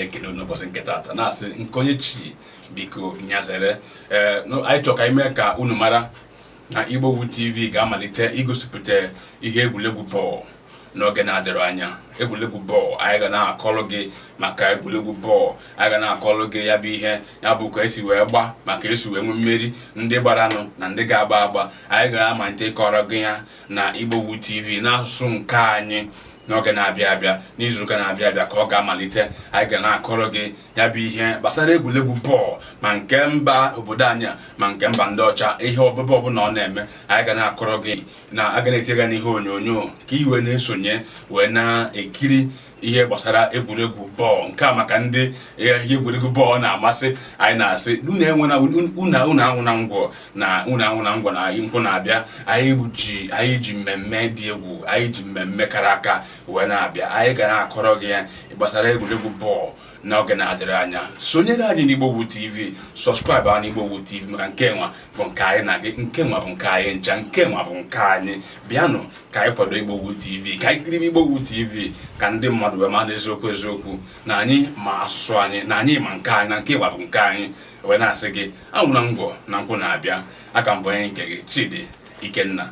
Na-ekele unu ụbọchị nke taata, na-asị nke onye chi biko nyazere. Ee, anyị chọrọ ka anyị mee ka unu mara na Igbowood TV ga-amalite igosipụta ihe egwuregwu bọọlụ n'oge na-adịrọ anya. Egwuregwu bọọlụ, anyị ga na-akọrọ gị maka egwuregwu bọọlụ. Anyị ga na-akọrọ gị ya bụ ihe, ya bụ ka esi wee gba, maka esi wee nwee mmeri, ndị gbaranụ na ndị ga-agba agba. Anyị ga-amalite ịkọrọ gị ya na Igbowood TV n'asụsụ nke anyị n'oge na-abịa abịa. N'izuụka na-abịa abịa ka ọ ga-amalite. Anyị ga na-akọrọ gị ya bụ ihe gbasara egwuregwu bọọlụ, ma nke mba obodo anyị a, ma nke mba ndị ọcha. Ihe ọbụbụ ọbụla ọ na-eme, anyị ga na-akọrọ gị na aga na-etinye gị n'ihe onyonyo ka ị wee na-esonye wee na-ekiri ihe gbasara egwuregwu bọọlụ nke a. Maka ndị ihe egwuregwu bọọlụ na-amasị, anyị na-asị unu enwena, unu anwụ na ngwọ, na unu anwụ na ngwọ na nkwụ na-abịa. Anyị ji mmemme dị egwu, anyị ji mmemme kara aka wee na-abịa. Anyị ga na-akọrọ gị ya gbasara egwuregwu bọọlụ n'oge na-adịrị anya. Sonyere anyị n'Igbowood TV, subscribe anyị n'Igbowood TV, maka nke nwa bụ nke anyị na gị, nke nwa bụ nke anyị ncha, nke nwa bụ nke anyị. Bịanụ ka anyị kwado Igbowood TV, ka anyị kiribe Igbowood TV, ka ndị mmadụ wee ma n'eziokwu eziokwu na anyị ma asụsụ anyị, na anyị ma nke anyị, na nke nwa bụ nke anyị. Wee na-asị gị anwụna ngwọ na nkwụ na-abịa. Aka mbụ onye nke gị, Chidi Ikenna.